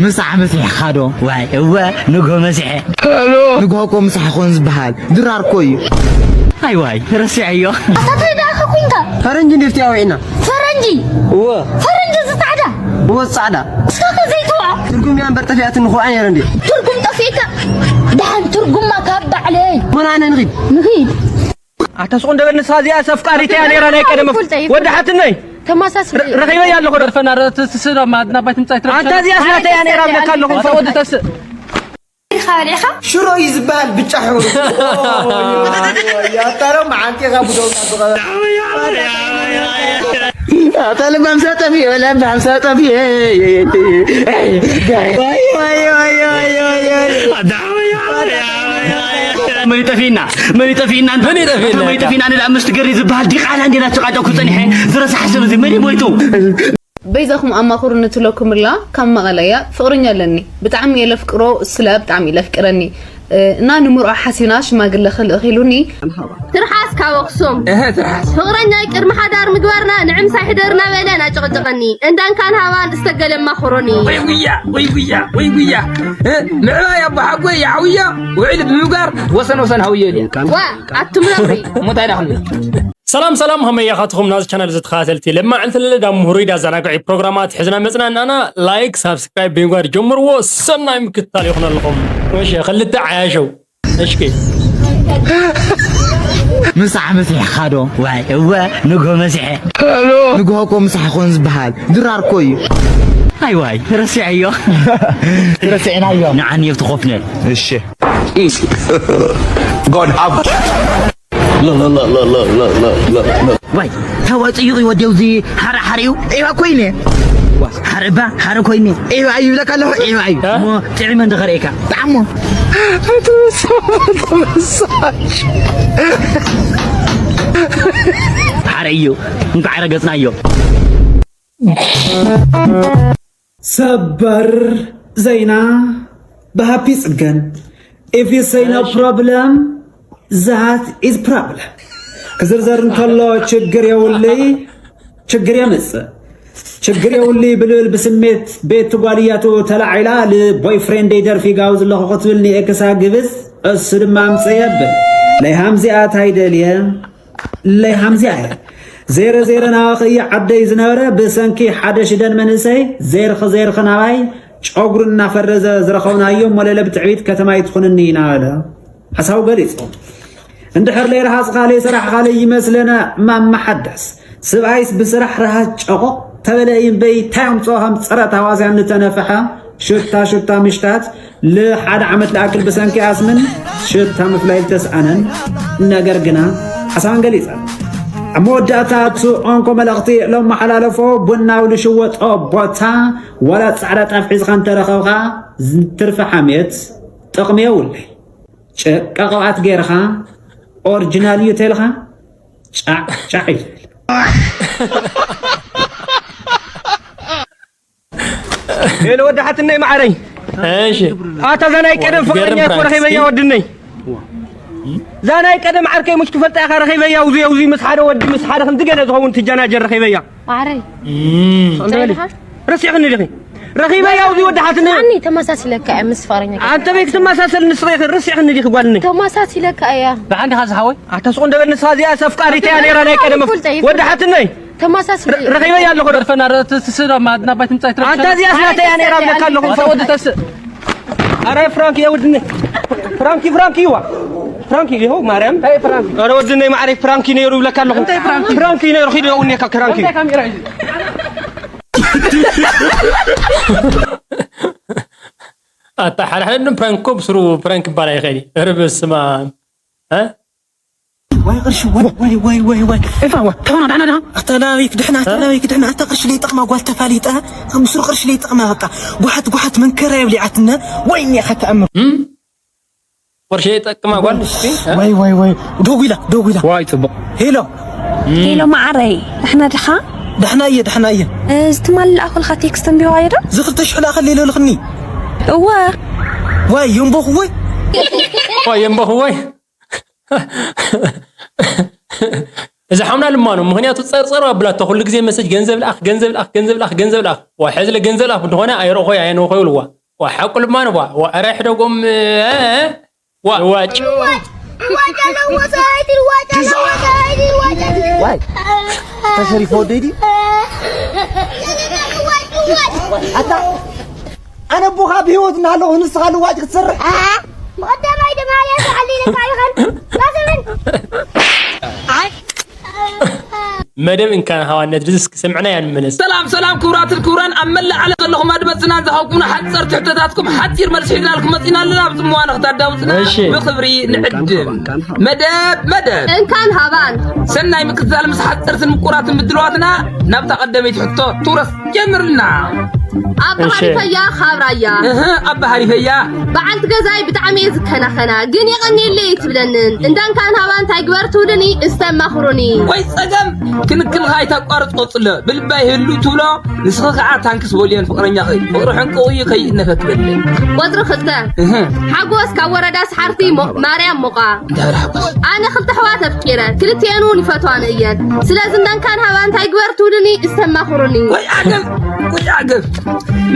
ምሳሕ መሲሕኻ ዶ? ዋይ፣ እወ፣ ንግሆ መሲሐ። ንግሆ እኮ ምሳሕ ኮን ዝበሃል፣ ድራር እኮ እዩ። ኣይ ዋይ፣ ረሲዐዮ። ኣታ እንታይ ደኣ ኮንካ? ፈረንጂ እንዴ ፍትያዊ ኢና? ፈረንጂ? እወ። ፈረንጂ እዚ ጻዕዳ? እወ፣ ጻዕዳ። እስካ ከ ዘይትውዖ? ትርጉም እያ እምበር ጠፊኣትኒ፣ ክውዓ ነይረ እንዴ? ትርጉም ጠፊእካ? ደሓን ትርጉማ ካብ ባዕለይ። ኮን ኣነ ንኺድ። ንኺድ። ኣታ ስቕ እንደበል፣ ንሳ እዚኣ ኣፍቃሪት እያ ነይራ ናይ ቀደም። ይፈልጠ፣ ይፈልጠ። ወዲ ሓትነይ። ተመሳስል። ረ-፣ ረኺበያ ኣለኹ። ደርፈና ረ-፣ ት-፣ ት-፣ ስለ ማ-፣ ናባይ ትምጻይ ትረፍ ኣንታ እዚኣ ስለ ናተይ እያ ነይራ እብለካ ኣለኹ። ኣታ ወዲ ተስ- ኢኻ በሊዕኻ? ሽሮ እዩ ዝበሃል ብጫ ሕብሩ። ያታረም ሓንቲ ኢኻ ብደውታ ዝቐ- ኣታ ለባም ሰብ ጠፊኡ፣ ለባም ሰብ ጠፊኡ። መን ይጠፊእና? መን ይጠፊእና? መን ይጠፊእና? መን ይጠፊእና? ንዳ ምስቲ ገሪ ዝበሃል ዲቓላ እንዴ ናተቃጠኩ ጸኒሐ። ዝረሳሕ ሰብ እዚ መን ይሞይቱ? በይዛኹም ኣማኽሩኒ ትብለኩምላ ካብ መቐለ እያ። ፍቕረኛ ኣለኒ። ብጣዕሚ እየ ለፍቅሮ፣ ስለ ብጣዕሚ እየ ለፍቅረኒ። እ፣ እና ንምርዖ ሓሲብና ሽማግለ ክልእኽ ኢሉኒ። ትርሓስ ካብ ኣኽሱም። እህ፣ ትርሓስ። ፍቕረኛይ ቅድሚ ሓዳር ምግባርና ንዕምሳ ይሕደርና በለ ናጨቕጨቐኒ። እንዳንካን ሃባን እስተገለ ኣማኽሮኒ። ወይ ጉያ፣ ወይ ጉያ፣ ወይ ጉያ። እ፣ ምዕባይ ኣቦ ሓጎይ የዓውያ፣ ውዕል ብምግባር ወሰን ወሰን ሃውዮ ኢልያ። ዋ፣ ኣቱም ነውሪ። እሞ እንታይ ደኣ ክንብል? ሰላም ሰላም፣ ሃመያኻትኹም ናዚ ቻናል ዝተኸታተልቲ ለማዕንቲ ለለዳ ምሁሩይ ዳዘናግዒ ፕሮግራማት ሕዝና መጽና እናና ላይክ፣ ሳብስክራይብ ብምግባር ጀምርዎ። ሰናይ ምክትታል ይኹነልኹም። እሺ፣ ክልተ ዓያሸው። እሽኪ። ምሳሕ መሲሕኻ ዶ? ዋይ፣ እወ፣ ንግሆ መሲሐ። ንግሆ እኮ ምሳሕ ኮን ዝበሃል፣ ድራር እኮ እዩ። ኣይ ዋይ፣ ረሲዐዮ። ረሲዕናዮ። ንዓኒ ኣብቲ ኮፍነር። እሺ። God up. ዋይ፣ ተዋጽዩ ወዲያው እዚ ሓራ ሓሪኡ። ኤዋ ኮይነ። ሓረ እባ፣ ሓረ ኮይነ። ኤዋ እዩ ይብለካ ኣለኹ፣ ኤዋ እዩ። እ? እሞ ጥዒመ እንድኸርእየካ። ጣዕሞ። ሓረ እዩ። እንኳዕ ረገጽናዮ። ሰበር ዜና ብሃፒ ጽገን። If you say no እሺ። Problem, that is problem። ክዝርዘር እንከሎ ችግር የውልይ፣ ችግር የምጽእ። ችግር የውልይ ብልብል ብስሜት ቤት ጓል እያቱ ተላዒላ፣ ልቦይፍሬንደይ ደርፊ ጋው ዘለኹ ክትብል ንኤክሳ ግብጽ፣ እሱ ድማ ኣምጽእ የብል። ለይሃም ዚኣ ታይ ደልየ? ለይ ሃምዚኣ እየ። ዜረ ዜረ ናባኺ እዩ ዓደይ ዝነበረ፣ ብሰንኪ ሓደ ሽደን መንእሰይ ዜርኺ ዜርኺ ናባይ ጨጉሩ እናፈረዘ ዝረኸብናዮ እሞ ለለ ብትዕቢት ከተማይ ትኹንኒ ኢና በለ። ሓሳቡ ገሊጹ። እንድሕር ለይ ረሃጽኻ ለይ ሰራሕኻ ለይ ይመስለና ማማ ሓዳስ። ስብኣይስ ብስራሕ ረሃጽ ጨቖቕ ተበለ እዩ እምበይ፣ እንታይ ኣምጽኦ ከም ጸረ ታዋስያን ዝተነፍሐ ሽታ ሽታ ምሽታት ልሓደ ዓመት ልኣክል ብሰንኪ ኣስምን ሽታ ምፍላይ ልተስኣነን ነገር ግና ሓሳባን ገሊጸን። ኣብ መወዳእታ እቲ እንኮ መልእኽቲ ለመሓላለፎ ቡናዊ ልሽወጦ ቦታ ዋላ ጻዕዳ ጣፍ ሒዝኻ እንተረኸብካ ትርፊ ሓሜት ጥቕሚ የውለይ። ጭቃ ቅብኣት ገይርኻ ኦሪጂናል እዩ ተልኻ ጫዕ ጫዕ እዩ። ሄሎ ወዲ ሓትነይ ማዓረይ። እሺ። ኣታ እዛ ናይ ቀደም ፍቕረኛ ገርም እኮ ፕራንክ ረኺበያ እስኪ። ወድነይ። እዛ ናይ ቀደም ዓርከይ ሙሽ ክፈልጣ ኢኻ ረኺበያ ውዚ ውዚ ምስ ሓደ ወዲ ምስ ሓደ ክንዲ ገለ ዝኸውን ትጀናጀር ረኺበያ። ማዓረይ። እም። ጽንበሊ። ጸኒኻ? ረሲዕኽኒ ዲኺ? ረኺበያ ውዚ ወዲ ሓትነይ። ኣኒ ተመሳሲለካ እያ ምስ ፍቕረኛ። ኣንተ በይ ክትመሳሰል ንስኺ ኢኺ ረሲዕኽኒ ዲኺ ጓልነይ? ተመሳሲለካ እያ። ብሓንዲ ኻዚ ሓወይ? ኣታ ስቕ እንደበል ንስኻ እዚኣ ኣፍቃሪት እያ ነይራ ናይ ቀደም። ይፈልጠ፣ ይፈልጠ። ወዲ ሓትነይ። ተመሳስል ረ-፣ ረኺበያ ኣለኹ። ደርፈና ረ-፣ ት-፣ ት-፣ ስእላ ማ-፣ ናባይ ትምጻእ ትረፍ ኣንታ እዚኣ ኣስናተያ ነይራ እብለካ ኣለኹ። ኣታ ወዲ ተስእ። ኣረ ፍራንክ እየ ወድነ። ፍራንኪ፣ ፍራንኪ እዩዋ። ፍራንኪ ይኸው ማርያም። ኣይ ፍራንኪ። ኣረ ወድነይ ማዕረይ ፍራንኪ ነይሩ ይብለካ ኣለኹ። እንታይ ፍራንኪ? ፍራንኪ ነይሩ ኺድ የውኔካ ክራንኪ። እንታይ ካሜራ እዩ? ኣታ ሓደ ሓደ ፕራንክ እኮ ብስሩ ፕራንክ ይባል ኣይኽእል እዩ። ኧረ በስመ ኣብ። እ? ዋይ ቅርሺ፣ ዋይ፣ ዋይ፣ ዋይ፣ ዋይ፣ ዋይ። ኤፋ፣ ዋ፣ ተባና፣ ዳና፣ ዳና። ኣታ ላዊክ ድሕና፣ ኣታ እ? ላዊክ ድሕና፣ ኣታ ቅርሺ ለይጠቕማ ጓል ተፋሊጣ፣ ምስሩ ቅርሺ ለይጠቕማ በቃ። ጓሓት፣ ጓሓት መንከራ የብሊዓትነ፣ ወይኒ ኢኻ ተኣምር። እም? ቅርሺ ለይጠቅማ ጓል፣ እስኪ፣ እ? ዋይ፣ ዋይ፣ ዋይ። ደው ኢላ፣ ደው ኢላ። ዋይ፣ ጽቡቕ። ሄሎ። ሄሎ፣ ማዓረይ፣ ድሕና ዲኻ? ድሕና እየ፣ ድሕና እየ። እ፣ እዚ ትማሊ ልኣኹልካ ቴክስት ኣንቢባዮ ዶ? እዚ ክልተ ሽሕ ልኣኸለይ ኢለ ልኽኒ። እወ። ዋይ፣ የንበኹ ወይ? ዋይ፣ የንበኹ ወይ? እዛ ሓውና ልማኖ፣ ምኽንያቱ ጸርጸር ኣብላቶ፣ ኩሉ ግዜ መሰጅ ገንዘብ ልኣኽ፣ ገንዘብ ልኣኽ፣ ገንዘብ ልኣኽ፣ ገንዘብ ልኣኽ። ዋ፣ ሕዚ ለገንዘብ ልኣኽ እንተኾነ ኣይረእኾይ፣ ኣየንወኾይ ይብልዋ። ዋ፣ ሓቁ ልማኖ፣ ዋ፣ ዋ፣ ኣረ ሕደጎም፣ እ፣ እ፣ ዋ፣ ዋጭ። ልዋጭ፣ ልዋጭ ኣለዎ፣ ሰበይቲ ልዋጭ ኣለዎ፣ ሰበይቲ ልዋጭ ኣለዎ። ዋይ፣ ተሸሪፎ ወደይ ድዩ? ልዋጭ፣ ልዋጭ። ኣታ፣ ኣነ ኣቦኻ ብህይወት እናሃለኹ ንስኻ ልዋጭ ክትሰርሕ? አ፣ ብቐዳማይ ድማ የስዓል ኢለካ ይኸን። ላስምን። መደብ እንካን ሃዋነት ድዝስ ክሰምዕና እያ ንመለስ። ሰላም ሰላም፣ ክቡራትን ክቡራን፣ ኣብ መላእ ዓለም ዘለኹም ኣድመፅና ዝሃብኩምና ሓፀርቲ ሕቶታትኩም ሓፂር መልሲ ሒዝናልኩም መፂና ኣለና። ኣብ ፅምዋና ክታዳምፁና እሺ። ብኽብሪ ንዕድም። መደብ መደብ እንካን ሃባን። ሰናይ ምክትታል ምስ ሓፀርትን ምቁራትን ምድልዋትና ናብታ ቀደመይቲ ሕቶ ትውረስ ጀምርልና። ኣባ እሺ። ሓሪፈያ ካብ ራያ። እህ፣ ኣባ ሓሪፈያ። በዓልቲ ገዛይ ብጣዕሚ እየ ዝከናኸና፣ ግን የቐንየለይ ኣይትብለንን። እንዳንካን ሃባ እንታይ ግበር ትብሉኒ፣ እስተማኽሩኒ። ወይ ጸገም ክንክልኻ ኣይታቋርጽ ቀጽሎ፣ ብልባይ ህሉ ትብሎ፣ ንስኺ ከዓ ታንክስ በልዮን ፍቕረኛኺ። ፍቕሪ ሕንቅቑ እዩ ከይእነፈ ትበልዕ። ቁጽሪ ክልተ። እህ። ሓጎስ ካብ ወረዳ ሰሓርቲ ሞ-፣ ማርያም ሞቓ። እንታይ በለ ሓጎስ? ኣነ ክልተ ኣሕዋት ኣፍቂረ፣ ክልቲኤን እውን ይፈትዋኒ እየን። ስለዚ እንዳንካን ሃባ እንታይ ግበር ትብሉኒ፣ እስተማኽሩኒ። ወይ ዓገብ፣ ወይ ዓገብ።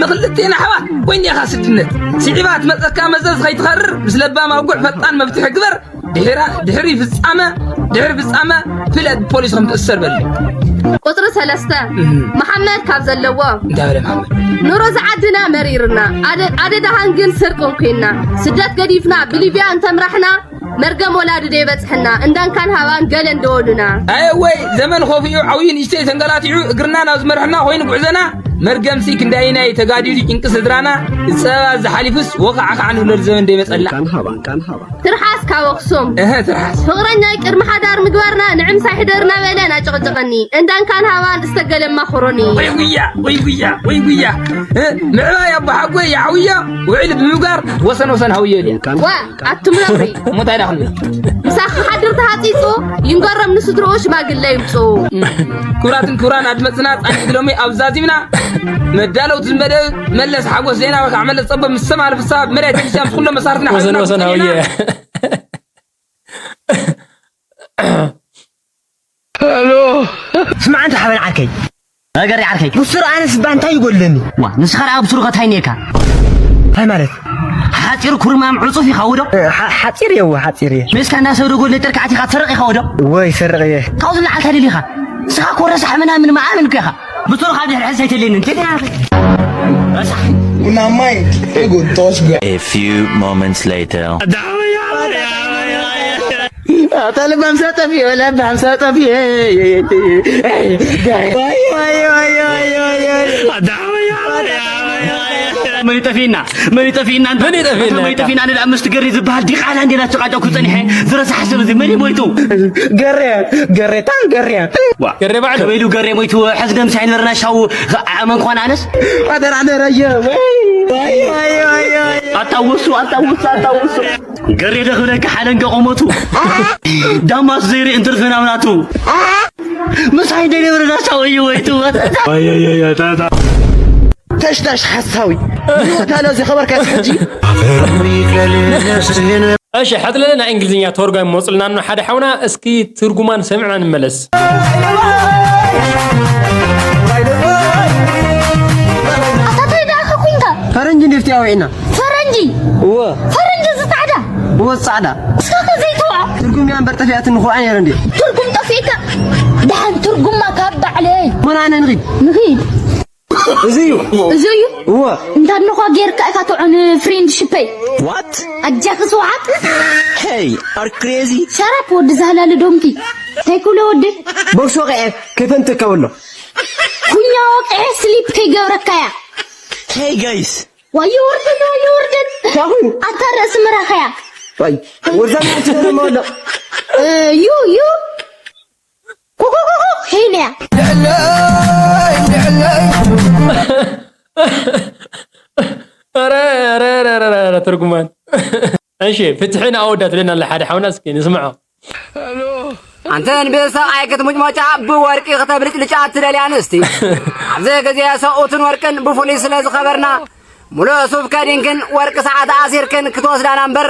ንኽልቴና ኣሕዋት ወይ እንዲኻ ስድነት። ስዒባ ትመጸካ መዘዝ ኸይትኸርር፣ ምስ ለባም ኣውግዕ ፈጣን መፍትሒ ግበር። ድሒራ፣ ድሕሪ ፍጻመ፣ ድሕሪ ፍጻመ ፍለጥ ፖሊስ ከም ትእሰር በል። ቁጽሪ ሰለስተ፣ እህ። መሓመድ ካብ ዘለዎ። እንታይ በለ መሓመድ? ኑሮ ዝዓድና መሪርና፣ ኣደ-፣ ኣደ ደሃን ግን ስርቅን ኮይና። ስደት ገዲፍና ብሊብያ እንተምራሕና፣ መርገም ወላዲ ዶ ይበጽሐና፣ እንዳንካን ሃባን ገለ እንደወሉና። ኣየ ወይ፣ ዘመን ኸፊኡ፣ ዓብዩ ንእሽተይ ተንገላቲዑ፣ እግርና ናብ ዝመርሐና ኾይኑ ጉዕዘና፣ መርገምሲ ክንዳይናይ ተጋዲዱ ጭንቂ ስድራና፣ ዝጸባ ዝሓሊፉስ፣ ወኻዕኻዕ ንብለሉ ዘመን ዶ ይመጸና። ካን ሃባ፣ ካን ሃባ። ትርሓስ ካብ ኣኽሱም። እህ፣ ትርሓስ። ፍቕረኛይ ቅድሚ ሓዳር ምግባርና፣ ንዕምሳ ይሕደር እናበለ ናጨቕጨቐኒ። እንዳንካን ሃባን እስተገለማ ኹሩኒ። ወይ ጉያ፣ ወይ ጉያ፣ ወይ ጉያ። እ፣ ምዕባይ ኣቦ ሓጎይ ይዓውዮ፣ ውዕል ብምግባር ወሰን ወሰን ሃውዮ ድያ። ዋ፣ ኣቱም ነውሪ። እሞ እንታይ ደኣ ክንብል? ምሳኺ ክሓድር ተሃጺጹ፣ ይንገሮም ንስድርኡ ሽማግለ ይምጹ። ክቡራትን ክቡራን ኣድመጽና፣ ጻኒት ሎሚ ኣብ ዛዚምና መዳለውቲ ዝመደብ መለስ ሓጎስ ዜና ወይ ከዓ መለስ ጸበ ምስ ሰማሪ ፍስሃ መርያ ቴክኒስያን ምስ ኩሎም መሳርሕትና ወሰን ሓቢርና ወሰን ሃውየ። ሄሎ። ስማዕ ኣንታ ሓበን ዓርከይ። ገሬ ዓርከይ። ብሱር ኣነስ እባ እንታይ ይጎለኒ? ዋ፣ ንስኻ ደኣ ብሱር ከ እንታይ ነካ? እንታይ ማለት? ሓጺር ኩርማም ዕጹፍ ኢኻ ወዶ? እ፣ ሓ-፣ ሓጺር እየ፣ እወ፣ ሓጺር እየ። ምስካ እንዳሰብ ዶ ጎለ ጥርካዕት ኢኻ ትሰርቕ ኢኻ ወዶ? እወ፣ ይሰርቕ እየ። ካብዚ ንላዕሊ እንታይ ደሊኻ? ንስኻ እኮ ረሳሕ ምናምን መኣምን እኮ ኢኻ። ብሱር ካብ ድሕሪ ሕዚ ኣይተልየንን። ረሳሕ። ቡናማይ፣ ጉድ፣ ተወስዶ። A few moments later. ኣታ ለባም ሰብ ጠፊኡ፣ ለባም ሰብ ጠፊኡ። ዋይ፣ ዋይ፣ ዋይ። መን ይጠፊእና? መን ይጠፊእና? መን ይጠፊእና? መን ይጠፊእና? ንዳ ምስቲ ገሪ ዝበሃል ዲቓላ እንዴ ናቸው ቃጫኩ ጸኒሐ ዝረሳሕ ሰብ እዚ መን እዩ ሞይቱ? ገሬ፣ ገሬ፣ ታን ገሬ። ዋ፣ ገሬ ባዕሉ። ከመይ ኢሉ ገሬ ሞይቱ? ሕዚ ደምሲ ኣይነበረና ሻው መን ኮን ኣነስ? ኣደራ፣ ኣደራ፣ እየ። ወይ፣ ወይ፣ ወይ፣ ወይ፣ ወይ። ኣታውሱ፣ ኣታውሱ፣ ኣታውሱ። ገሬ ዶ ክብለካ ሓለንገ ቆሞቱ። ዳማስ ዘይርኢ እንትርፊ ናብናቱ። ምሳይ ደሊብሪ ናሳው እዩ ወይቱ። ተሽታሽ ሓሳዊ። ህይወት ኣሎ ዝኸበርካ ሕጂ። እሺ፣ ሕጥለለ ናይ እንግሊዝኛ ተርጓሚ መጽልና ነው ሓደ ሓውና። እስኪ ትርጉማን ሰምዕና ንመለስ። ኣታ እንታይ ደኣ ኮንካ? ፈረንጂ እንዴት ያውዒና? ፈረንጂ? እወ። ፈረንጂ እዚ ጻዕዳ? እወ፣ ጻዕዳ። እስኻ ከ ዘይተውዓ? ትርጉም እያ እምበር ጠፊኣትኒ እኮ እያ ነይረ እንዴ? ትርጉም ጠፊእካ? ደሓን ትርጉማ ካብ ባዕለይ። መን ኣነ ንኺድ? ንኺድ። እዚ እዩ። እዚ እዩ? እወ። እንዳ እንኳ ጌርካ ኢኻ ትዖን ፍሬንድሽፐይ። ዋት? ኣጃኺ ስውዓት። ሄይ፣ ኣር ክሬዚ። ሸራፕ ወዲ ዛህላሊ ዶንኪ። እንታይ ክብሎ ወዲ? ቦክስ ወቂዐ ከይፈንተካ በሎ። ኩኛ ወቂዐ ስሊፕ ከይገብረካ እያ። ሄይ ጋይስ። ዋዮ ወርደን፣ ዋዮ ወርደን። እንታይ ኮይኑ? ኣታ ርእሲ ምራኸያ። ዋይ፣ ወርዛን ኣንቺ ደሞ ኣሎ። እ፣ ዩ፣ ዩ። ኩኩኩኩ፣ ሄልያ። ልዕለይ፣ ልዕለይ። ኧረ፣ ኧረ፣ ኧረ፣ ኧረ፣ ኧረ፣ ትርጉማን። እሺ፣ ፍትሒ ንኣወዳት ለና ለሓደ ሓውና እስኪ ንስምዖ። ኣንተን ብሰብኣይ ክትሙጭሞጫ ብወርቂ ክተብልጭልጫ ትደልያ ኣንስቲ፣ ኣብዚ ግዜ ሰብኡትን ወርቅን ብፍሉይ ስለ ዝኸበርና፣ ሙሉእ ሱፍ ከዲንክን ወርቂ ሰዓት ኣሲርክን ክትወስዳና እምበር፣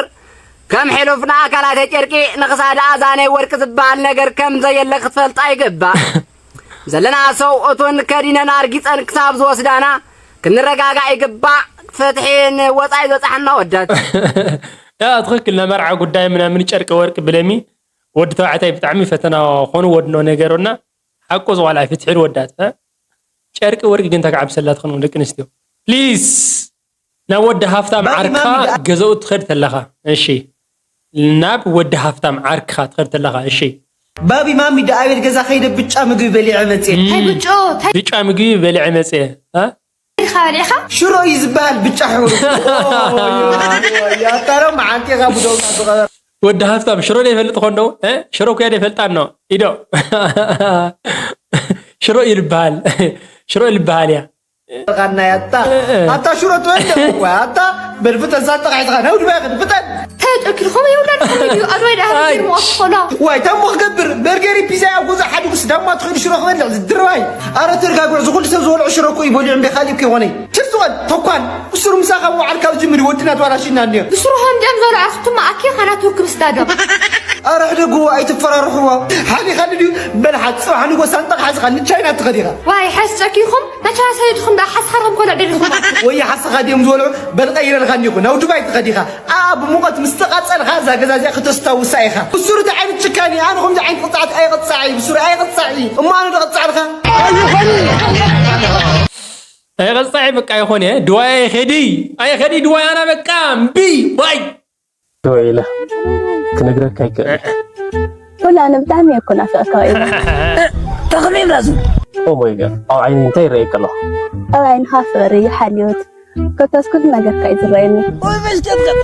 ከም ሕሉፍ ንኣካላተ ጨርቂ ንኽሳድ ኣዛነይ ወርቂ ዝበሃል ነገር ከም ዘየለ ክትፈልጣ ይግባእ። ዘለና ሰው እቱን ከዲነን ኣርጊጸን ክሳብ ዝወስዳና ክንረጋጋእ ይግባእ። ፍትሒ ንወጻኢ ዝበጻሕና ወዳት። ያ ትኽክል። ናይ መርዓ ጉዳይ ምናምን ጨርቂ ወርቂ ብለሚ ወዲ ተባዕታይ ብጣዕሚ ፈተና ኾኑ ወድኖ ነገሩና ሓቁ ዝዋላ ፍትሒ ወዳት እ? ጨርቂ ወርቂ ግን ተጋዕብሰላ ትኾኑ ደቂ ኣንስትዮ ፕሊስ ናብ ወዲ ሃፍታም ዓርካ ገዛኡ ትኸድ ተለኻ እሺ ናብ ወዲ ሃፍታም ዓርካ ትኸድ ተለኻ እሺ ባቢ ማሚ ዶ ኣቤል ገዛ ከይደ ብጫ ምግቢ በሊዐ መፅየ ታይ ብጮ ታይ ብጫ ምግቢ በሊዐ መፅየ እ? ኢኻ በሊዕኻ ሽሮ እዩ ዝበሃል ብጫ ሕብሩ ያታረው መዓንቲ ኢኻ ብደውና ዝቐበር ወዲ ሃፍታም ሽሮ ዶ ይፈልጥ ኾንዶ ሽሮ ኩያ ዶ ይፈልጣ ኖ ኢዶ ሽሮ እዩ ልበሃል ሽሮ እዩ ልበሃል እያ ኻና ያታ ኣታ ሽሮ ትወልደ ወይ ኣታ በልፍተን ሳንጠቕ ሒዝኻ ነው ድባይ ኽድፍጠን ተጨኪልኩም የውላድኩም እዩ ኣድዋይ ዳህር ሞት ኾላ ዋይ ታሞ ክገብር በርገሪ ፒዛ ኣብ ጎዛ ሓዲጉስ ዳማ ትኽእል ሽሮ ክበልዕ ዝድርባይ ኣረ ተርጋግዕ ዝኹሉ ሰብ ዝበልዑ ሽሮ እኮ ይበልዑ እምቢ ካሊእ እኮ ይኾነይ ትርዝቐን ተኳን ብስሩ ምሳኻ ምውዓል ካብ ዝጅምር ወድና ተባላሽና እኒኦ ብስሩ ሃምጃም ዝበልዑ ኣኽትማ ኣኪ ኻና ቱርክ ምስዳዶም ኣረ ሕደግዎ ኣይትፈራርሕዎ ሓሊኻሉ ድዩ በል ሓ ፅባሕ ንጎ ሳንጣ ሓዝኻ ንቻይና ትኸዲኻ ዋይ ሓስ ጨኪኹም ናቻ ሰይድኹም ዳ ሓስኻርኹም ኮሎ ደሊኹም ወይ ሓስኻ ድዮም ዝበልዑ በል ቀይረልካ እኒኹ ናብ ዱባይ ትኸዲኻ ኣኣ ብሙቐት ምስ ተቓጸልኻ እዛ ገዛ እዚኣ ክተስታውሳ ኢኻ ብሱሩ እንታይ ዓይነት ጭካኔ ኣነ ከምዚ ዓይነት ቅጻዕት ኣይቕጻዕ እዩ ብሱሩ ኣይቕጻዕ እዩ እሞ ኣነ ዶ ቅጻዕልካ ኣይቐጻዒ በቃ ይኾን እየ ድዋይ ኣይኸዲ ኣይኸዲ ድዋይ ኣና በቃ እምቢ ዋይ ኢለ ክነግረካ ይክእል ኩላነ ብጣዕሚ እየ እኮ ናፍቀካ እዩ ተኽሚም ራሱ ኦሞይ ገ ኣብ ዓይነይ እንታይ ይረኣየካ ኣለኹ ኣብ ዓይንኻ ፍቕሪ ሓልዮት ኮታስ ኩሉ ነገርካ እዩ ዝረኣየኒ ወይ መሽቀጥቀጥ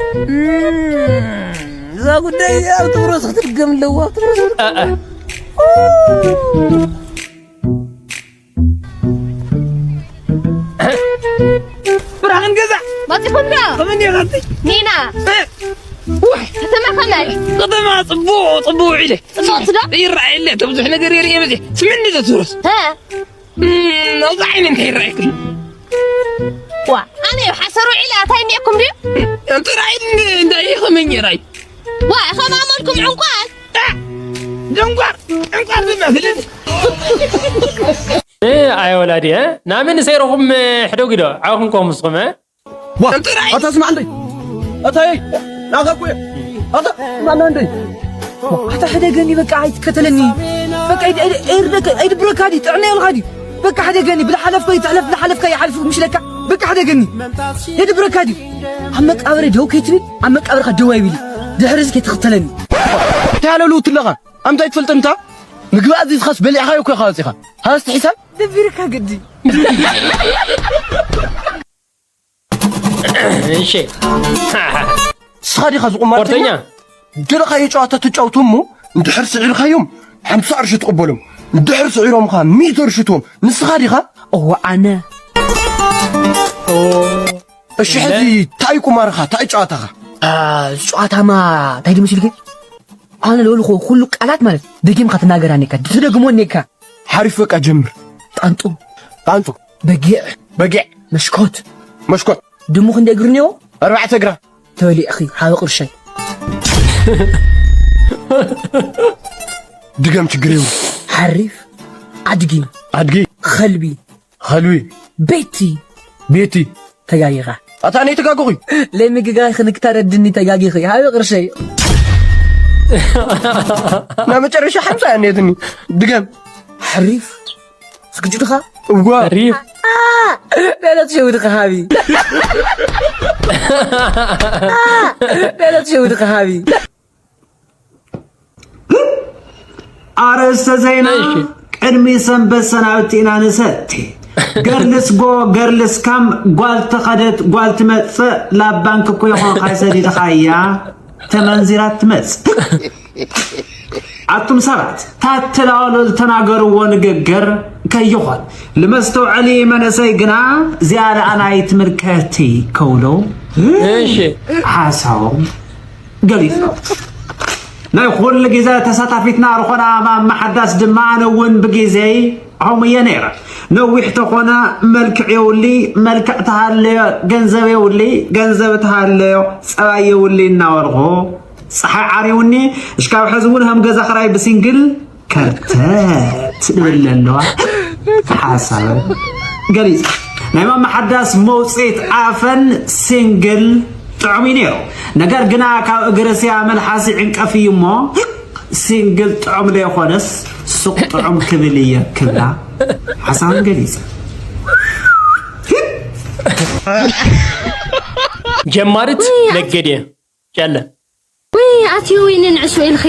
እዛ ጉዳይ እዚኣ ኣብ ትብረስ ክትድገም ኣለዋ ኣብ ትብረስ ብርሃን ገዛ መፂኹም ዶ ከመን ዲኻ ኒና ከተማ ከመይ ከተማ ፅቡቅ ፅቡቅ ውዒለ ፅቡቅ ስዶ ይረኣየለ ተብዙሕ ነገር የርእየ መፅየ ስምኒ ዘትብረስ ኣብዚ ዓይነ እንታይ ይረኣየክሉ ዋ ኣነ ሓሰር ውዒለ ኣታይ እኒአኩም ድዩ ጥራይ እንታይ ከመኝ ራይ ዋ ከም ኣመልኩም ዕንቋል ደንጓር ዕንቋር ድማ ስለዚ ኣይ ወላዲ ናምን ሰይረኹም ሕደጉ ዶ ዓኹም ኮም ስኹም ኣታ ስማዕ እንደ ኣታ ይ ናኻ ኩ ኣታ ስማዕና እንደ ኣታ ሕደገኒ በቃ ኣይትከተለኒ በቃ ኣይድብረካ ድዩ ጥዕና የልካ ድዩ በቃ ሕደገኒ ብዝሓለፍኮ ይትሕለፍ ዝሓለፍካ ይሓልፍ ምሽለካ በቃ ሕደገኒ የድብረካ ድዩ ኣብ መቃብረ ደው ከይትብል ኣብ መቃብርካ ደው ኣይብል ድሕሪ እዚ ከይትኽተለኒ እንታይ ኣለሉ ትለኻ ኣምታይ ትፈልጥ እንታ ምግቢ ኣዚዝኻስ በሊዕኻዮ እኮ ኢኻ ወፂኻ ሃስቲ ሒሳብ ደቢርካ ግዲ እሺ ንስኻ ዲኻ ዝቁማርተኛ ስፖርተኛ ደለኻዮ ጨዋታ ተጫውቱ እሞ እንድሕር ስዒርካዮም ሓምሳ ቅርሺ ትቕበሎም እንድሕር ስዒሮምኻ ሚእቲ ቅርሺ ትቦም ንስኻ ዲኻ እወ ኣነ እሺ ሕዚ ታይ ቁማርኻ ታይ ጨዋታኻ ጨዋታማ እንታይ ድመስልክ ኣነ ልበልኮ ኩሉ ቃላት ማለት ደጊምካ ትናገራ ኔካ ትደግሞ ኔካ ሓሪፍ በቃ ጀምር ጣንጡ ጣንጡ በጊዕ በጊዕ መሽኮት መሽኮት ድሙ ክንደ እግሪ ኔዎ ኣርባዕተ እግራ ተበሊዕኺ ሃበ ቅርሸይ ድገም ችግር የብሉ ሓሪፍ ኣድጊ ኣድጊ ኸልቢ ኸልቢ ቤቲ ቤቲ ተጋጊኻ ኣታ ነይ ተጋግኹ ለምግጋይ ክንክታረድኒ ተጋጊኺ ሃበ ቅርሸይ ናብ መጨረሻ ሓምሳ እያ ነትኒ ድገም ሓሪፍ ዝግጁ ድኻ እዋ ሪፍ ገለ ትሸውድኻ ሃቢ ገለ ትሸውድኻ ሃቢ ኣርእስተ ዜና ቅድሚ ሰንበት ሰናብቲ ኢና ንሰቲ ገርልስ ጎ ገርልስ ካም ጓል ተኸደት ጓል ትመፅእ ላብ ባንክ እኮ ይኾንካ ሰዲድኻያ ተመንዚራ ትመፅእ ኣቱም ሰባት ታተላዋሎ ዝተናገርዎ ንግግር ከይኾን ልመስተውዐሊ መንእሰይ ግና ዚያዳ ኣናይ ትምልከቲ ከውሎ ሓሳቦም ገሊጾም ናይ ኩሉ ግዜ ተሳታፊትና ዝኾና ማማ ሓዳስ ድማ ኣነ እውን ብግዜይ ከምኡ እየ ነይረ ነዊሕ ተኾነ መልክዕ የውሊ መልክዕ ተሃለዮ ገንዘብ የውሊ ገንዘብ ተሃለዮ ፀባይ የውሊ እናበልኹ ፀሓይ ዓሪውኒ። እሽካብ ሕዚ እውን ከም ገዛ ክራይ ብሲንግል ከርተት ትብል ኣለዋ። ሓሳብ ገሊፅ። ናይ ማማ ሓዳስ መውፅኢት ኣፈን ሲንግል ጥዑም እዩ ነይሩ። ነገር ግና ካብ እግርሲ ኣመልሓሲ ዕንቀፍ እዩ እሞ ሲንግል ጥዑም ዘይኮነስ ሱቕ ጥዑም ክብል እየ ክብላ ሓሳብን ገሊፅ። ጀማሪት ነገድ እየ ጨለ ወይ ኣቲ ወይኒ ንዕሱ ኢልኺ።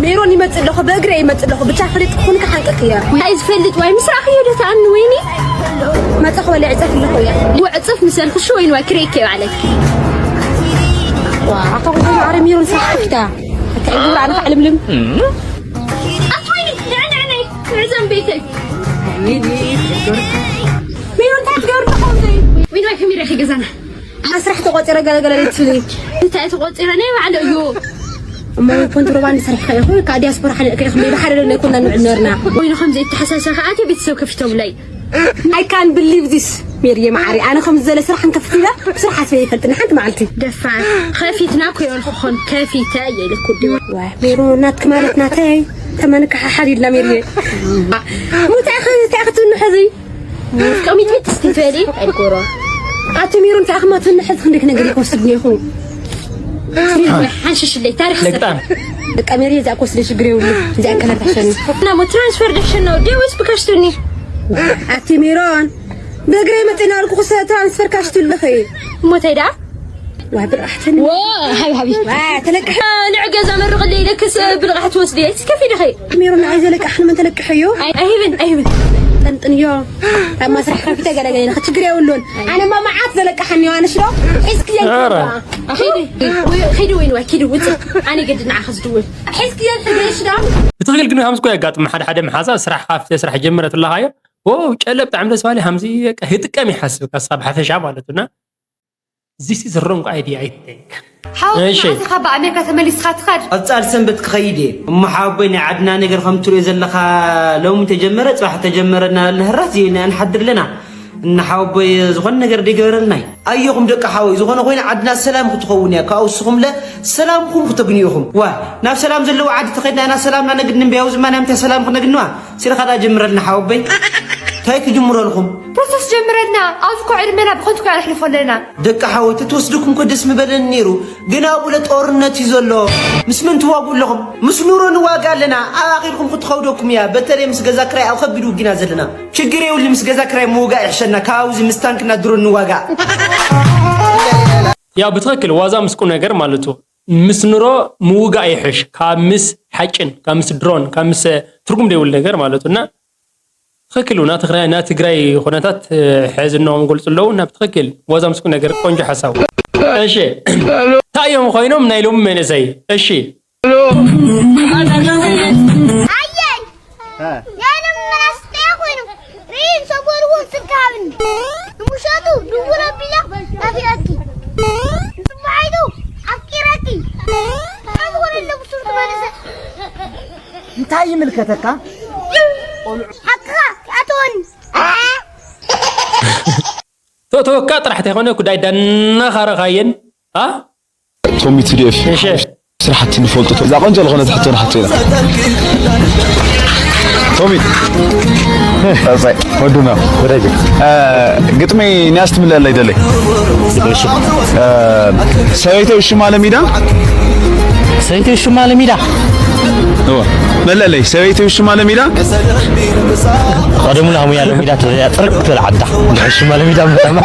ሜሮን ይመጽእ ኣለኹ፣ ብእግረ ይመጽእ ኣለኹ። ብቻ ፈሊጥ ኩን ክሓንቅክ እያ። እንታይ ዝፈልጥ ዋይ ምስ ረኣኽዮ ዶ ተኣምኒ ወይኒ? መጸ ክበለ ዕጸፍ ኣለኹ እያ። ወ ዕጽፍ ምሰልኩ ሹ ወይኒ ዋይ ክሬክ እየ ባዕለይ። ዋ ኣታ ወይኒ ኣረ ሜሮን ስራሕ ከፊታ። እንታይ ግብራ ኣነ ክዕልምልም። ኣቲ ወይኒ ንዕንዕ ነይ ንዕዘም ቤተይ። ሜሮን እንታይ ትገብሪ ኣለኹ ዘይ? ወይኒ ዋይ ከመይ ረኺ ገዛና? ኣነ ስራሕ ተቆፂረ ገለገለ ትብሊ። እንታይ ተቆፂረ ናይ ባዕለ እዩ። እሞ ኮንትሮባንድ ሰሪሕካ ኢኹ ካብ ዲያስፖራ ሓሊቕካ ኢኹ ብሓደ ዶ ኣይኮና ንውዕል ነርና። ወይኒ ከም ዘይተሓሳሰ ከኣቲ ቤተሰብ ከፊቶምለይ። I can't believe this ሜሪየ መዓሪ ኣነ ከም ዘለ ስራሕ ንከፍት ኢለ ስራሕ ኣስበ ይፈልጥና ሓንቲ መዓልቲ። ደፋር ከፊትና እኮ የልኩኹን ከፊተ እየ ኢልኩ ድዩ። ዋይ ሜሮ ናትክ ማለት ናተይ ተመንካ ሓሓድ ኢልና ሜሪየ። ሙታይ ኸ እንታይ ክትንሕዚ? ቀሚት ቤት እስቲ ትበሊ ኣይኮሮ ኣቲ ሚሩ እንታይ ኣኽማት ንሕዝ ክንደክ ነገር ይወስድ ኔኹ። ሓንሽሽለይ ታሪክ ለግጣም ደቃ ሜሪ እዛ ኮስለ ሽግር ይውሉ እዛ ከለር ተሸኒ ናሞ ትራንስፈር ደሸና ወዲ ወይስ ብካሽቶኒ? ኣቲ ሚሮን በእግረይ መጥና ኣልኩ ክሰ ትራንስፈር ካሽቱ ኣለኸ። ሞተይ ዳ ዋይ ብርኣሕትን ወ ሃቢ ሃቢ ተለቅሕ ንዕ ገዛ መርቕለይ ኢለክስ ብልቕሕት ወስደ እስከፊ ድኸ። ሜሮን ንዓይ ዘለቅሕ ንመን ተለቅሕዮ? ኣይህብን ኣይህብን። ጠንጥንዮ ካብ መስርሕ ከፊተ ገለገለ ኢለ ችግር የብሉን። ኣነማ መዓት ዘለቅሓኒ ኣንሽ ዶ ሒዝክየን ኧረ። ኪዲ ወይ- ኪዲ ወይ ንዋይ ኪዲ ውፅእ ኣነ ገድ ንዓኸ ዝድውል ሒዝክየን ሕገሽ ዶ ብትኽክል ግን ሃምስ እኮ የጋጥም ሓደ ሓደ መሓዛ ስራሕ ካፍተ ስራሕ ጀመረት ኣለኻዮ ው ጨለ ብጣዕሚ ደስ ባሊ ሃምዚ በቃ ህጥቀም ይሓስብ ካሳብ ሓፈሻ ማለት እና This is wrong idea I think. ሓወይ እሺ። መዓዝ ኢኻ ብኣሜሪካ ተመሊስካ ትኸድ? ቀጻል ሰንበት ክኸይድ እየ። እሞ ሓወቦይ ናይ ዓድና ነገር ከም ትሪኦ ዘለኻ ሎሚ ተጀመረ ጽባሕ ተጀመረ እናበልና ህራስ ዘይና ንሓድር ኣለና። እና ሓወቦይ ዝኾነ ነገር ደይገበረልና እዩ። ኣየኹም ደቂ ሓወይ ዝኾነ ኮይነ ዓድና ሰላም ክትኸውን እያ። ካብኡ እስኹምለ ሰላምኩም ክተግንዩ ኢኹም። ዋ ናብ ሰላም ዘለዎ ዓዲ ተኸድና ኢና ሰላምና ነግኒ እምበይ ኣብዚ ማን ምንታይ ሰላም ክነግንዋ? ሲልኻ ደኣ ጀምረልና ሓወቦይ። እንታይ ክጅምረልኹም? ፕሮሰስ ጀምረልና ኣብዚ እኮ ዕድመና ብኸንቱ እኮ ነሕልፎ ኣለና። ደቂ ሓወይ ተትወስድኩም እኮ ደስ ምበለኒ ነይሩ ግን ኣብኡ ለጦርነት እዩ ዘሎ ምስ መን ትዋግኡ ኣለኹም ምስ ኑሮ ንዋጋ ኣለና ኣባኺልኩም ክትኸውደኩም እያ በተለይ ምስ ገዛ ክራይ ኣብ ከቢድ ውጊና ዘለና ችግር የብሉ ምስ ገዛ ክራይ ምውጋእ ይሕሸና ካብ ኣብዚ ምስ ታንክና ድሮን ንዋጋእ ያው ብትኽክል ዋዛ ምስ ቁም ነገር ማለቱ ምስ ኑሮ ምውጋእ ይሕሽ ካብ ምስ ሓጭን ካብ ምስ ድሮን ካብ ምስ ትርጉም ዘይብሉ ነገር ማለቱ እና ትኽክል እዩ። ናይ ትግራይ ኩነታት ሕዚ እናዎም ይገልፁ ኣለዉ እና ብትኽክል ዋዛ ምስኩ ነገር ቆንጆ ሓሳብ። እሺ እንታይ እዮም ኮይኖም ናይ ሎሚ መንእሰይ? እሺ ኣየይ ናይ ሎሚ መናእሰይ እንታይ ኮይኑ ርኢ ዝሰበርዎ ስልኪ ሃብኒ ንምሸቱ ድውል ኣቢላ ናፊቐኪ ንፅባሒቱ ኣፍቂረኪ እንታይ ዝኾነ ኣሎ ብስሩ ትመልሰ እንታይ ይምልከተካ? ሓቅኻ ትኣተወኒ። ቶቶካ ጥራሕ ተይኮነ ጉዳይ ዳናኻረኻየን ኣ ቶሚ ቲ ዲ ኤፍ እሺ ስራሕቲ ንፈልጡ እዛ ቆንጆ ዝኾነት ሕቶ ንሓቶ ኢና ቶሚ ወዱና ግጥመይ ንያስ ትምልአለይ ደለይ ሰበይተይ ሽማ ለሚዳ ሰበይተይ ሽማ ለሚዳ መለለይ ሰበይተይ ሽማ ለሚዳ ቀደሙና ሙያ ለሚዳ ተዘያ ጥርቅ ትብል ዓዳ እንድሕር ሽማ ለሚዳ ምተማ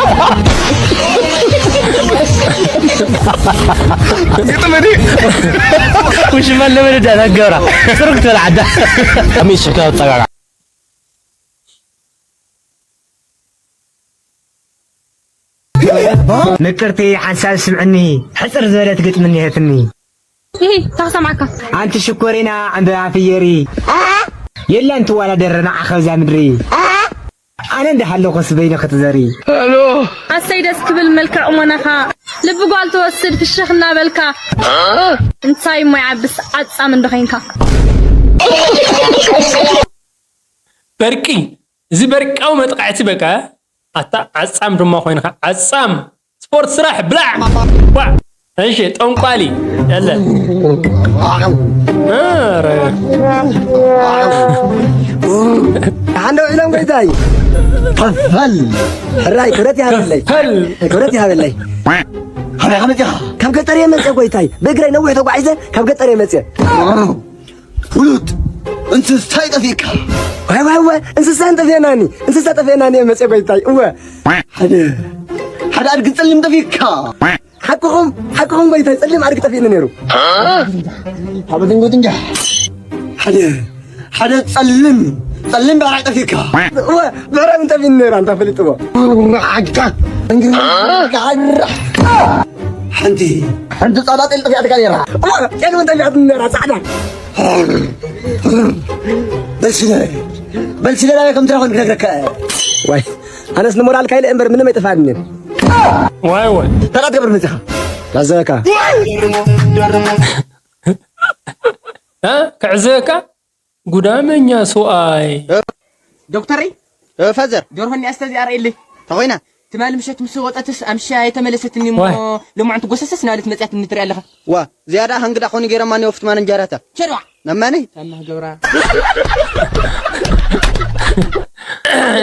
ግጥመ ዲ ውሽማ ለመደዳ ናገብራ ጥርቅ ትብል ዓዳ ኣሚስካ ጠጋጋ ምቅርቲ ሓንሳብ ስምዕኒ ሕፅር ዝበለት ግጥሚ እኒሀትኒ ይሄ ታክሰማካ ኣንቲ ሽኮሪና ዕምበባ ፍየሪ የላን ትዋዳደር ንዓኸ ኣብዛ ምድሪ ኣነ እንዳሃለኹስ በይኒ ክትዘሪ ኣሰይ ደስ ክብል መልክዕ ቁመናኻ ልቢ ጓል ትወስድ ፍሽኽ እናበልካ እንታይ እሞ ይዓብስ ዓጻም እንዶ ኸይንካ በርቂ እዚ በርቃዊ መጥቃዕቲ በቃ ኣታ ዓጻም ድማ ኮይንካ ዓጻም ስፖርት ስራሕ ብላዕ ዋ እሺ ጠንቋሊ የለ። ኧረ። ሓንዶ ኢሎም ጎይታይ። ፈል። ሕራይ ክብረት ይሃበለይ። ፈል። ክብረት ይሃበለይ። ካበይ ከመፅኻ? ካብ ገጠር እየ መፅእ ጎይታይ። ብእግረይ ነዊሕ ተጓዒዘ ካብ ገጠር እየ መፅእ። ፍሉጥ እንስሳ ይጠፊእካ። ዋይ፣ ዋይ፣ ዋይ፣ እንስሳ እንጠፊእናኒ። እንስሳ ጠፊእናኒ እየ መፅእ ጎይታይ። እወ። ሓደ፣ ሓደ ኣድጊ ፀሊም ጠፊእካ። ሓቅኹም፣ ሓቅኹም ጎይታይ፣ ፀሊም ኣድጊ ጠፊእኒ ነይሩ። ሓደ፣ ሓደ ፀሊም፣ ፀሊም ብዕራይ ጠፊእካ። እወ፣ ብዕራይ እውን ጠፊእኒ ነይሩ፣ ኣንታ ፈሊጥዎ። ሓንቲ፣ ሓንቲ ፃዕዳ ጤል ጠፊኣትካ ነይራ። እወ፣ ጤል እውን ጠፊኣትኒ ነይራ፣ ፃዕዳ። በል ስለ፣ በል ስለ ናበይ ከም ትረኽበኒ ክነግረካ እየ። ዋይ፣ ኣነስ ንሞራልካ ኢለ እምበር ምንም ኣይጠፍኣንን። ዋይ፣ ዋይ። እንታይ ትገብር መፂኻ? ላዘካ። እ? ክዕዘበካ? ጉዳመኛ ሰብኣይ። ዶክተረይ፣ እ፣ ፋዘር። ደርሆ እኒኣ እስተ እዚኣ ርኣየለይ። እንታይ ኮይና? ትማሊ ምሸት ምስ ወጠትስ ኣምሻ የተመለሰትኒ እሞ ዋይ። ሎማዕንቲ ጎሰሰስ እናበለት መፅያትኒ ትሪኣ ኣለኻ። ዋ፣ ዝያዳ ሃንግዳ ኮኒ ገይረማ እኒኦ ፍትማን እንጀራታ። ሸድዋ። ነማነይ? ታማህ ገብራ።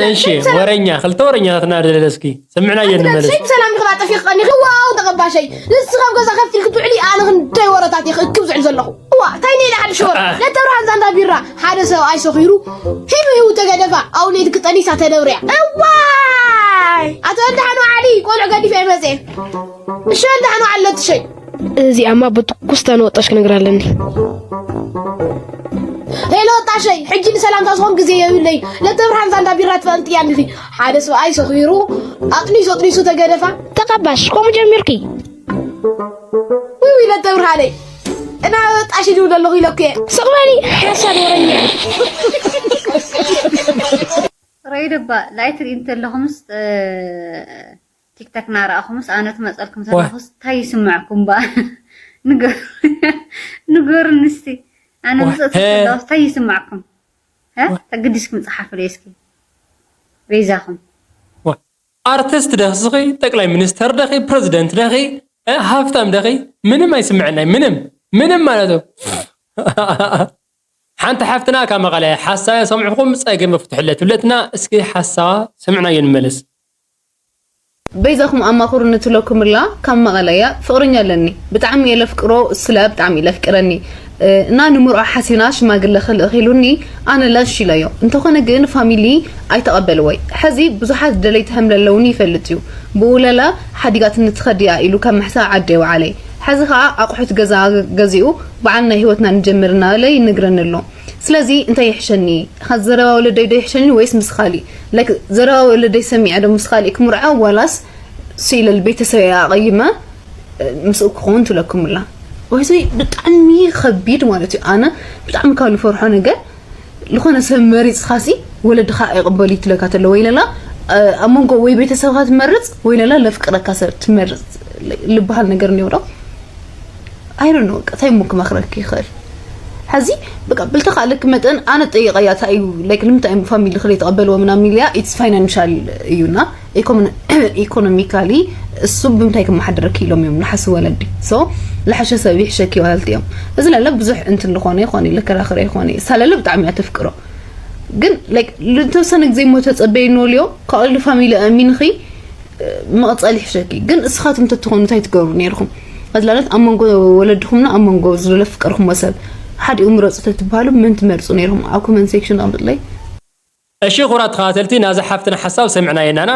እሺ፣ ወረኛ፣ ክልተ ወረኛታት እናደለለ እስኪ ስምዕና እየ ንመለስ። ሸይ ብሰላም ዲኻ ጠፊእካ ቀኒኺ? ዋው፣ ተቐባሸይ። ንስኻ ኣብ ገዛ ከፍ ኢልክ ትውዕሊ፣ ኣነ ክንደይ ወረታት እየ ክእክብ ዝውዕል ዘለኹ። እዋ፣ እንታይ ነይ ሓደ ሽወር? አ። ነተብርሃን ዛንዳ ቢራ፣ ሓደ ሰብኣይ ሰኺሩ፣ ሂቡ ሂቡ ተገደፋ፣ ኣብ ለይቲ ክጠኒሳ ተደብርያ። እዋይ! ኣቶ ወልደሃኑ ዓሊ፣ ቆልዑ ገዲፈ እየ መፅየ። እሺ፣ ወልደሃኑ ዓሊ ለትሸይ። እዚኣማ ብትኩስ ተንወጣሽ ክነግራ ኣለኒ። ሄሎ፣ ወጣሸይ፣ ሕጂ ንሰላምታ ዝኾን ግዜ የብለይ። ለተብርሃን ዛንዳ ቢራ ትፈልጥያ እንዲኺ። ሓደ ሰብኣይ ሰኺሩ፣ ኣጥኒሱ፣ ኣጥኒሱ ተገደፋ። ተቐባሽ፣ ከምኡ ጀሚርኪ? ውይ፣ ውይ፣ ለተብርሃነይ። እና ወጣሽ ይድውል ኣለኹ ኢለኩ እየ። ስቕ በሊ፣ ሓሳድ ወረኛ። ሬድባ፣ ላይት ሪኢ እንተለኹምስ፣ እ፣ ቲክቶክ እናረኣኹምስ፣ ኣነ ትመፀልኩም ዋ። ዘለኹስ፣ እንታይ ይስምዐኩም ባ? ንገሩ-፣ ንገሩኒ እስቲ። ኣነ ዋ። ምፅእ ሄ። ዘለኹስ፣ እንታይ ይስምዐኩም? ሀ? ዋ። ተገዲስኩም ፀሓፉለይ እስኪ። በይዛኹም። ዋ። ኣርቲስት ደኽስኺ፣ ጠቅላይ ሚኒስተር ደኺ፣ ፕረዚደንት ደኺ፣ እ፣ ሃፍታም ደኺ፣ ምንም ኣይስምዐናይ፣ ምንም፣ ምንም ማለት እዩ። ሓንቲ ሓፍትና ካብ መቐለ፣ ሓሳብ ሰምዕኹም ጸገም ፍትሑለ ትብለትና፣ እስኪ ሓሳባ ስምዕናዮ ንመለስ። በይዛኹም ኣማኽሩኒ ትብለኩም ኣላ፣ ካብ መቐለ እያ። ፍቕረኛ ኣለኒ፣ ብጣዕሚ እየ ለፍቅሮ፣ እሱ ለ ብጣዕሚ እዩ ለፍቅረኒ። እ፣ እና ንምርዖ ሓሲብና ሽማግለ ክልእኽ ኢሉኒ፣ ኣነ ለ እሺ ኢለዮ። እንተኾነ ግን ፋሚሊ ኣይተቐበልዎይ። ሕዚ ብዙሓት ደለይቲ ሃምለ ኣለውኒ ይፈልጥ እዩ። ብኡ ለለ ሓዲጋትኒ ትኸድ እያ ኢሉ ካብ ምሕሳብ ዓዲ የውዓለይ። ሕዚ ኸዓ ኣቑሑት ገዛ ገዚኡ በዓል ናይ ህይወትና ንጀምር እናበለ ይነግረኒ ኣሎ። ስለዚ እንታይ ይሕሸኒ? ኸ-፣ ዘረባ ወለደይ ዶ ይሕሸኒ ወይስ ምስ ኻሊእ? ላይክ፣ ዘረባ ወለደይ ሰሚዐ ዶ ምስ ኻሊእ ክምርዖ ዋላስ ስኢለ ቤተሰብ ኣቐይመ፣ እ፣ ምስኡ ክኸውን ትብለኩም ኣላ? ወይ እዚ ብጣዕሚ ኸቢድ ማለት እዩ። ኣነ ብጣዕሚ ካብ ልፈርሖ ነገር ዝኾነ ሰብ መሪጽኻሲ ወለድኻ ኣይቕበሉ ትብለካ ተሎ ወይ ለላ፣ እ፣ ኣብ መንጎ ወይ ቤተሰብኻ ትመርጽ ወይ ለላ ለፍቅረካ ሰብ ትመርጽ ልበሃል ነገር እኒኦ ዶ? I don't know፣ በቃ እንታይ እሞ ክመኽረኪ ይኽእል? ሕዚ በቃ ብልተኻእለኪ መጠን ኣነ ጠይቐያ፣ እንታይ እዩ፣ ላይክ፣ ንምንታይ እዮም ፋሚሊ ክለይ ተቐበልዎ ምናምን ኢለያ፣ ኢትስ ፋይናንሻል እዩና፣ ኢኮኖሚ-፣ ኢኮኖሚካሊ እሱ ብምንታይ ክመሓደረኪ ኢሎም እዮም ንሓስ ወለዲ። ሶ፣ ለሐሸ ሰብ ይሕሸኪ በሃልቲ እዮም። እዚ ለለ ብዙሕ እንትን ልኾነ ይኾነ፣ ለከራኽረ ይኾነ፣ እሳ ለለ ብጣዕሚ እያ ተፍቅሮ። ግን፣ ላይክ፣ ልተወሰነ ግዜ እሞ ተጸበይኖ ልዮ፣ ካብኡ ፋሚሊ ኣሚንኺ፣ መቐጸሊ ይሕሸኪ። ግን እስኻትኩም ተትኾኑ እንታይ ትገብሩ ነይርኹም? ኣዝላለት ኣብ መንጎ ወለድኹምና ኣብ መንጎ ዝለፍቀርኩሞ ሰብ ሓዲኡ ምረጹ ተትበሃሉ መን ትመርጹ ነይርኹም? ኣብ ኮመንት ሴክሽን ኣቕምጥለይ። እሺ፣ ክቡራት ተኸታተልቲ፣ ናዛ ሓፍትና ሓሳብ ሰሚዕናዮ ኣለና።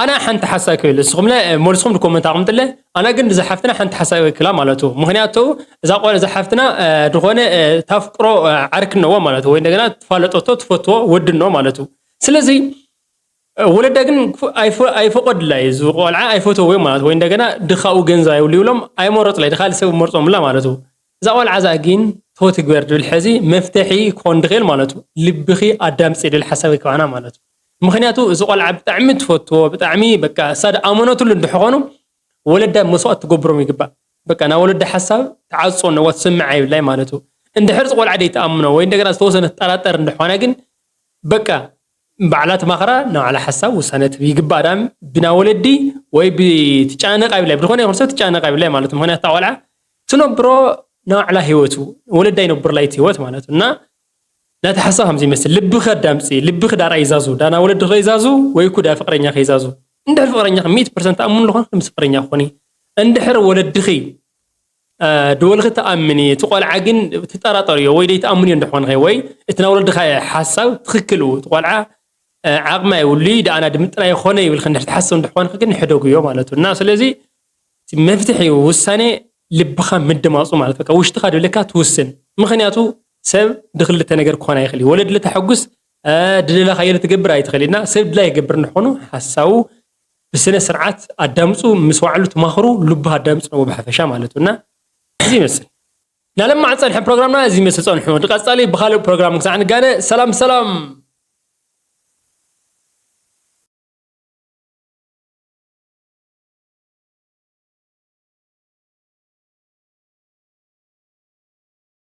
ኣነ ሓንቲ ሓሳብ ክብል፣ ንስኹም ለ-፣ መልስኹም ንኮመንት ኣቕምጥለ። ኣነ ግን እዛ ሓፍትና ሓንቲ ሓሳብ ይወክላ ማለት እዩ። ምኽንያቱ እዛ ቆል-፣ እዛ ሓፍትና፣ እ፣ ዝኾነ፣ እ፣ ታፍቅሮ፣ እ፣ ዓርኪ እነዎ ማለት እዩ። ወይ እንደገና ትፋለጠቶ፣ ትፈትዎ ወዲ እነዎ ማለት እዩ። ስለዚ ወለዳ ግን ክፉ-፣ ኣይፈ-፣ ኣይፈቐዱላ እዩ። እዚ ቆልዓ ኣይፈተውዎ ማለት፣ ወይ እንደገና ድኻኡ ገንዘብ ኣይብሉ ይብሎም፣ ኣይመረጹላ፣ ድኻ ሰብ መርጾምላ ማለት እዩ። እዛ ቆልዓ እዛ ግን ተወትግበር ድብል ሕዚ መፍትሒ ክኾን ድኽእል ማለት እዩ። ልብኺ ኣዳምጺ ድብል ሓሳብ ይከባና ማለት እዩ። ምኽንያቱ እዚ ቆልዓ ብጣዕሚ ትፈትዎ፣ ብጣዕሚ በቃ እሳ ድኣመነትሉ እንድሕኾኑ ወለዳ መስዋእቲ ትገብሮም ይግባእ። በቃ ናይ ወለዳ ሓሳብ ትዓጾ እነዋ ትስምዓ ይብላይ ማለት እዩ። እንድሕር እዚ ቆልዓ ደይትኣምኖ ወይ እንደገና ዝተወሰነ ትጠራጠር እንድሕኾነ ግን በቃ ባዕላ ትማኽራ፣ ንባዕላ ሓሳብ ውሳነ ትህብ ይግባእ። ዳም ብና ወለዲ ወይ ብትጫነቕ ኣይብላይ፣ ብዝኾነ ይኹን ሰብ ትጫነቕ ኣይብላይ ማለት እዩ። ምኽንያቱ እታ ቆልዓ ትነብሮ ናዕላ ህይወቱ ወለዳ ይነብር ላይቲ ህይወት ማለት እና ናቲ ሓሳብ ከምዚ ይመስል። ልብኸ ኣዳምፂ፣ ልብኺ ዳራ ይዛዙ፣ ዳና ወለድኸ ይዛዙ ወይ ኩዳ ፍቅረኛ ከይዛዙ። እንድሕር ፍቅረኛ ሚእቲ ፐርሰንት ተኣምኑ ዝኾን ምስ ፍቅረኛ ክኾኒ፣ እንድሕር ወለድኺ ድወልኺ ተኣምኒ፣ እቲ ቆልዓ ግን ትጠራጠርዮ ወይ ደይ ተኣምንዮ እንደኾንኸ ወይ እቲ ናወለድኻ ሓሳብ ትኽክል እዩ፣ እቲ ቆልዓ ዓቕማ ይብሉ ደኣና ድምጥና ይኾነ ይብልክ እንድሕር ትሓስብ እንደኾንክ ግን ሕደጉዮ ማለት እዩ እና ስለዚ መፍትሒ ውሳኔ ልብኻ ምድማፁ ማለት በቃ ውሽጥኻ ድብለካ ትውስን። ምክንያቱ ሰብ ድክልተ ነገር ክኾን ኣይኽእል እዩ። ወለድ ለተሐጉስ ድልላ ካየለ ትገብር ኣይትኽእል እና ሰብ ድላ ይገብር እንደኾኑ ሓሳቡ ብስነ ስርዓት ኣዳምፁ፣ ምስ ዋዕሉ ትማኽሩ ልብኻ ኣዳምፁ ነው ብሓፈሻ ማለት እዩ እና እዚ ይመስል። ናለማዕ ጸንሐ ፕሮግራምና እዚ ይመስል ጸንሑ። ድቀጻሊ ብኻልእ ፕሮግራም ክሳዕ ንጋነ ሰላም ሰላም።